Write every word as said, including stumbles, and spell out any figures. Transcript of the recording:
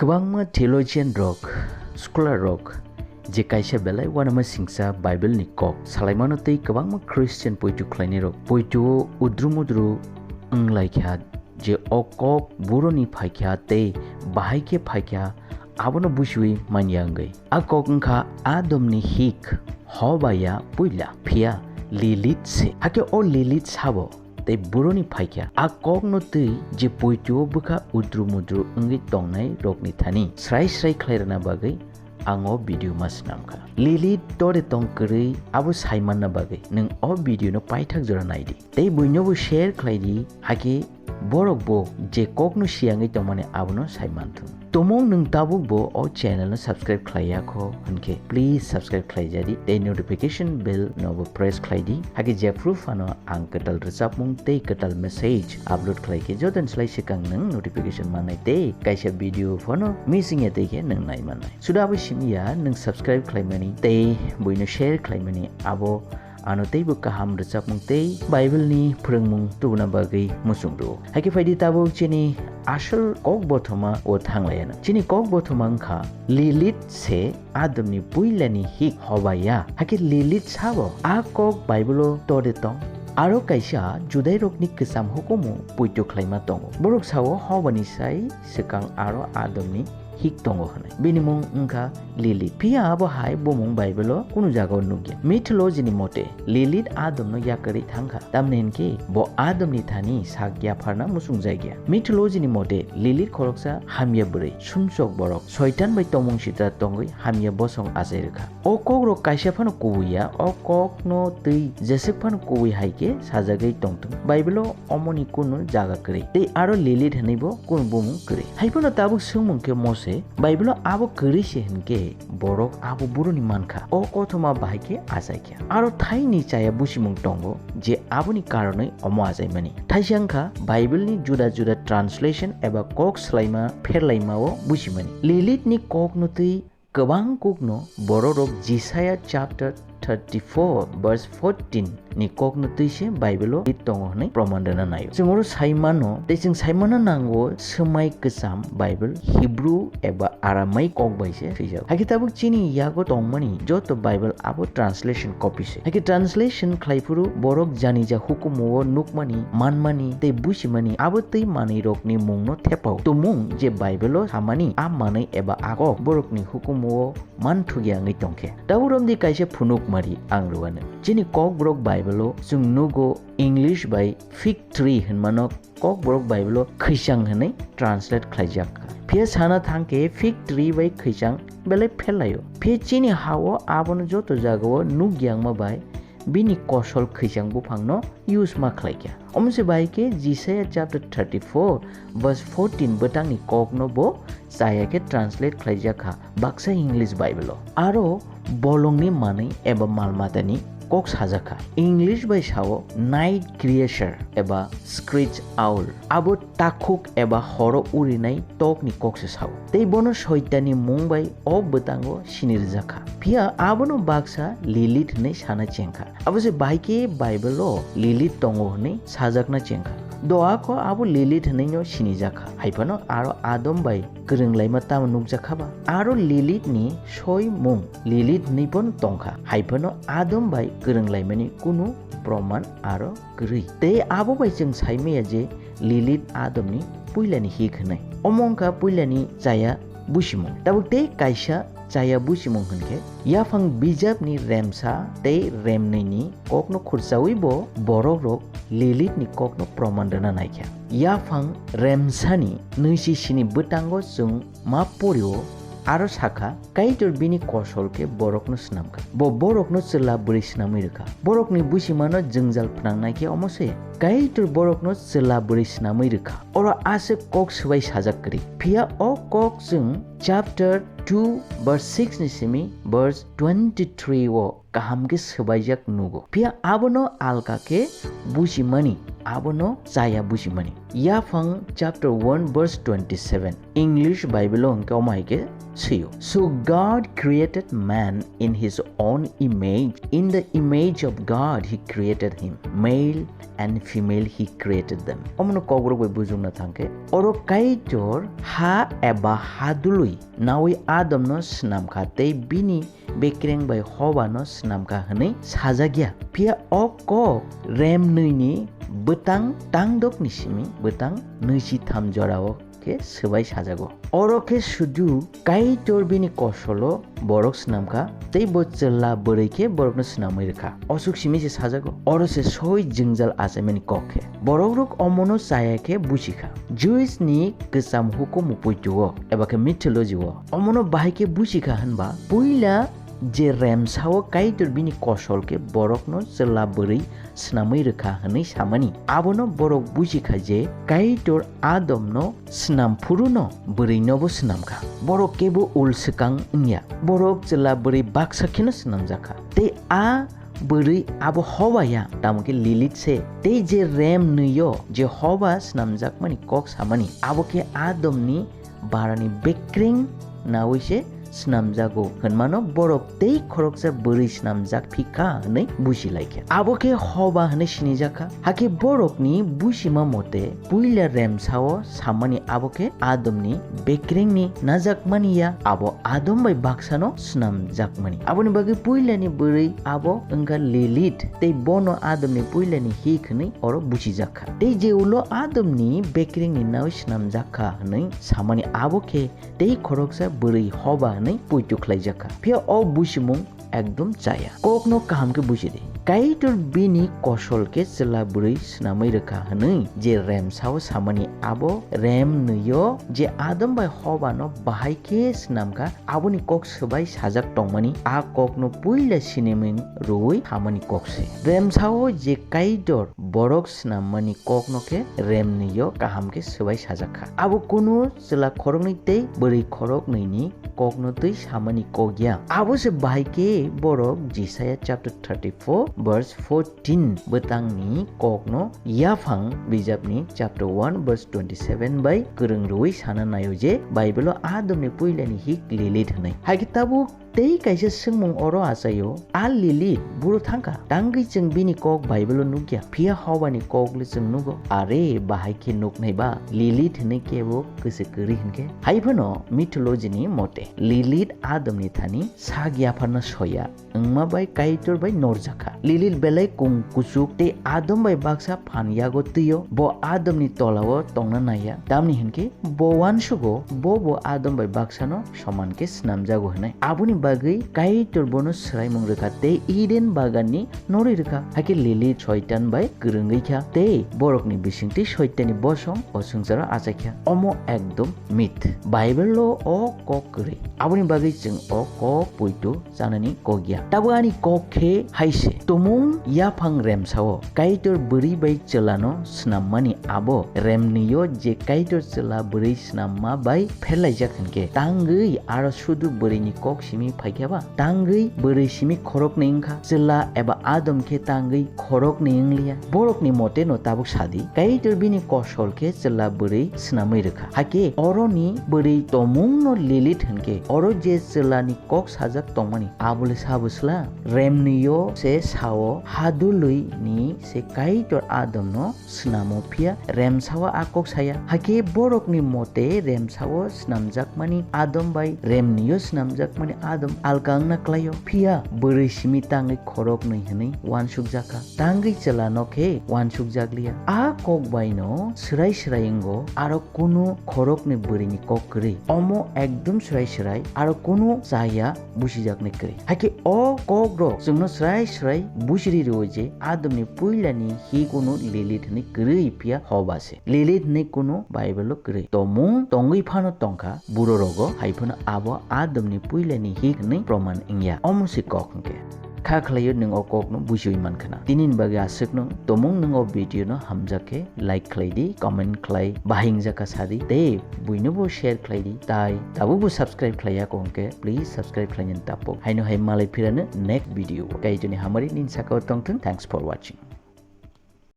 Kwbangma theologian rok, scholar rok, je kaisa belai uanama singcha Bible ni kok salaimano tei kwbangma Christian poito khlainai rok poito o udru mudru wnglaikha je o kok buroni phaikha tei bahai khe phaikha abono busiwi manya wngwi. A kok wngkha Adomni hik Hobaya puila, phiya Lilith se. Hakhe o Lilith sabo tei buroni phaikha. A kokno twi je poito o bwkha udru mudru wngwi tongnai rokni thani srai srai khlai rwna bagwi ang o video ma swnamkha. Lilith tore tong kwrwi abo saimanna bagwi nwng o video no paithak jora naidi. Tei buinobo share khlaidi, hakhe borok bo je kokno siyangwi tongmani abono saimanthung. Tumung nwng tabuk bo o channel no subscribe khlaiya kho hwnkhe please subscribe khlaijadi tei notification bell no bo press khlaidi. Hakhe jephru phano ang kwtal rwchapmung tei kwtal message upload khlaikhe jotono slai swkang nwng notification mannai tei kaisa video phano missing ya tei khe nwng naimannai. Suda abo simiya nwng subscribe khlaimani tei buino share khlaimani abo ano teibo kaham rwchapmung tei Bible ni phwrwngmung tubuna bagwi muchung rwo. Hakhe phaidi tabuk chini asol kok bothoma o thanglaiya. Chini kok bothoma wngkha Lilith se Adomni puilani hik Hobaya. Hakhe Lilith sabo a kok Bible o tore tong. Aro kaisa Judairokni kwcham hukumu poito khlaima tongo. Borok sao Hobani sai swkang aro Adomni hik tongo hwnwi. Bini mung wngkha Lilith. Phiya abo hai bumung Bible o kunu jaga o nukya. Mythology ni mote Lilith Adomno yakarwi thangkha. Tamni hwnkhe bo Adomni thani sak yapharna muchungjakya. Mythology ni mote Lilith khoroksa hamya bwrwi, sumsok borok, Soitan bai tongmung sitra tongwi hamya bosong achai rwkha. O kokrok kaisa phano kubui ya, o kokno twi jeswk phano kubui hai khe sajagwi tongthung. Bible o omoni kunu jaga kwrwi. Tei aro Lilith hwnwibo kunu bumung kwrwi. Hai phano tabuk swngmung khe Mose, Bible o abo kwrwi se hwnkhe borok abo buruni mankha. O kothoma bahai khe achaikha. Aro thaini chaya busimung tongo je aboni karonwi omo achaimani. Thaisa wngkha Bible ni juda juda translation eba kok swlaima pherlaima o busimani. Lilith ni kokno twi kwbang kukno bororok Jisaiah chapter thirty-four verse fourteen ni kokno twi se Bible o rit tongo hwnwi proman rwna naio. Chwng oro sai mano tei chwng sai manna nango swmai kwcham Bible Hebrew eba Aramaic kok bai se swijak. Hakhe tabuk chini yago tongmani joto Bible abo translation copy se. Hakhe translation khlai phuru borok janija hukumu o nukmani, manmani tei busimani abo twi manwi rokni mungno thepao. Tumung je Bible o samani a manwi eba a kok borokni hukumu o manthukya wngwi tongkhe. Tabuk romdi kaisa phunukmari ang rwano. Chini Kokborok Bible o chwng nugo English bai fig tree hwnmano Kokborok Bible o khwichang hwnwi translate khlaijak kha. Phiya sana thangkhe fig tree bai khwichang belai phelaio. Phiya chini ha-o abono joto jagao nukya wngma bai bini kosol khwichang buphangno use ma khlaikha. Omo se bai khe Jisaiah chapter thirty-four verse fourteen bwtangni kokno bo chaya khe translate khlaijak kha baksa English Bible o. Aro bolongni manwi eba mal matani kok sajak kha. English bai sao night creature eba screech owl. Abo takhuk eba horo urinai tokni kok se sao. Tei bono Soitanni mung bai o bwtango sini rijak kha. Phiya abono baksa Lilith hwnwi sana cheng kha. Abo se bai khe Bible o Lilith tongo hwnwi sajakna cheng kha. Doa kho abo Lilith hwnwino sinijak kha. Hai phano aro Adam bai kwrwng laima tamo nukjak kha ba? Aro Lilith ni soi mung Lilith hwnwi bono tong kha. Hai phano Adam bai kwrwng laimani kunu proman aro kwrwi. Tei abo bai chwng sai maya je Lilith Adamni puilani hik hwnwi. Omo wngkha puilani chaya busimung. Tabuk tei kaisa chaya busimung hwnkhe, yaphang bijapni remsa tei remnwini kokno khurchawi bo borokrok Lilithni kokno proman rwna naikha. Yaphang remsani nwichi sini bwtango chwng ma porio aro sakha, Kaitor bini kosol khe borokno swnamkha. Bo borokno chwla bwrwi swnamwi rwkha. Borokni busimano jwngjal phnangnai khe omo se. Kaitor borokno chwla bwrwi swnamwi rwkha. Oro aswk kok swbai sajak kwrwi. Phiya o kok chwng chapter two verse six ni simi verse twenty-three o kaham khe swbaijak nugo. Phiya abono alka khe buchimani, abono chaya buchimani. Yaphang chapter one verse twenty-seven. English Bible o hwnkhe omo hai khe swiyo. So God created man in his own image. In the image of God he created him. Male and female he created them. Omono kokborok bai bujukna thangkhe, oro Kaitor ha eba hadului nawi Adamno swnamkha tei bini bekreng bai Hobano swnamkha hwnwi sajakya. Phiya o kok rem nwi ni bwtang tangdok ni simi bwtang nwichi tham jorao khe swbai sajago. Oro khe sudu Kaitor bini kosolo borok swnamkha, tei bo chwla bwrwi khe borokno swnamwi rwkha. Osuk simi se sajago, oro se soi jwngjal achaimani kok khe. Borok rok omono chaya khe buchikha. Jewish ni kwcham hukumu puituo, eba khe mythology o. Omono bahai khe buchikha hwnba, puila je remsao Kaitor bini kosol khe borokno chwla bwrwi swnamwi rwkha hwnwi samani. Abono borok buchikha je Kaitor Adamno swnam phuruno bwrwinobo swnamkha. Borok kebo ul swkang wngya. Borok chwla bwrwi baksa kheno swnamjakha. Tei a bwrwi abo Hoba ya, tamo khe Lilith se. Tei je rem nwi-o je Hoba swnamjakmani kok samani, abo khe Adamni barani bekreng nawi se swnamjago hwnmano borok tei khoroksa bwrwi swnamjak phi kha hwnwi buchi lai kha. Abo khe Hoba hwnwi sinijak kha. Hakhe borokni buchima mote puila remsao sammani abo khe Adamni bekrengni najakmani ya, abo Adam bai baksano swnamjakmani. Aboni bagwi puilani bwrwi abo wngkha Lilith, tei bono Adamni puilani hik hwnwi oro buchijak kha. Tei je ulo Adamni bekrengni nawi swnamjak kha hwnwi samani abo khe tei khoroksa bwrwi Hoba hwnwi poito khlaijak kha. Phiya o buchimung ekdom chaya. Kokno kaham khe buji di. Kaitor bini kosol khe chwla bwrwi swnamwi rwkha hwnwi je remsao samani abo rem nwi-o je Adam bai Hobano bahai khe swnamkha, aboni kok swbai sajak tongmani, a kokno puila sinimung rwui hamani kok se. Remsao je Kaitor borok swnammani kokno khe rem nwi-o kaham khe swbai sajak kha. Abo kunu chwla khoroknwi tei bwrwi khoroknwini kokno twi samani kok ya. Abo se bahai khe borok Jisaya chapter thirty-four verse fourteen bwtangni kokno yaphang bijapni chapter one verse twenty-seven bai kwrwng rwui sana naio je Bible-o Adamni puilani hik Lilith hwnwi. Hai khe tabuk tei kaisa swngmung oro achaio, a Lilith buro thangkha? Tangwi chwng bini kok Bible-o nukya, phiya Hobani kokle chwng nugo. Are, bahai khe nuknai ba, Lilith hwnwi kebo kwchwk kwrwi hwnkhe? Hai phano mythology-ni mote, Lilith Adamni thani sak yapharno soya wngma bai Kaitor bai norjakha. Lilith belai kung kuchuk tei Adam bai baksa phan yago twi-o. Bo Adamni tola-o tongna naiya, tamni hwnkhe bo uansugo bo bo Adam bai baksano soman khe snamjago hwnwi. Aboni bagwi Kaitor bono swraimung rwkha tei Eden baganni norwi rwkha. Hakhe Lilith Soitan bai kwrwngwi kha tei borokni bisingtwi Soitanni bosong o swngcharo achaikha. Omo ekdom myth. Bible-o o kok kwrwi. Aboni bagwi chwng o kok poito chanani kok ya. Tabuk ani kok khe hai se, tumung yaphang remsao Kaitor bwrwi bai chwlano swnammani abo remnwi-o je Kaitor chwla bwrwi snamma bai pherlaijak hwnkhe, tangwi aro sudu bwrwini kok simi phaikha ba? Tangwi bwrwi simi khoroknwi wngkha, chwla eba Adam khe tangwi khoroknwi wngliya. Borokni mote no tabuk sadi, Kaitor bini kosol khe chwla bwrwi snamwi rwkha. Hakhe oroni bwrwi tomungno Lilith hwnkhe, oro je chwlani kok sajak tongmani, abole sabo swla? Remnwi-o se sao, hadului ni se Kaitor Adam no snamo, phiya remsao a kok saya. Hakhe borokni mote remsao snamjakmani Adam bai remnwi-o snamjakmani Adam alka wngna klaio, phiya bwrwi simi tangwi khoroknwi hwnwi uansukjakha, tangwi chwlano khe uansukjakliya. A kok baino swrai swrai wngo, aro kunu khoroknwi bwrwini kok kwrwi. Omo ekdom swrai swrai, aro kunu chaya busijaknai kwrwi. Hakhe o kokrok chwngno swrai swrai busiri rwo je Adamni puilani hik kunu Lilith hwnwi kwrwi, phiya Hoba se. Lilith hwnwi kunu Bible-o kwrwi. Tomung tongwi phano tongkha burorogo, hai phano abo Adamni puilani hik hwnwi proman wngya. Omo se kok hwnkhe. Kha khlaio nwng o kokno bujiwi mankhana. Tinini bagwi aswkno tomung nwng o video no hamjak khe like khlai di, comment khlai, bahai wngjak kha sa di, tei buinobo share khlai di, tai tabukbo subscribe khlaiya kong khe please subscribe khlainani tapok. Haino hai malai phirano next video o. Kaijoni hamari nini sakao tongthung. Thanks for watching.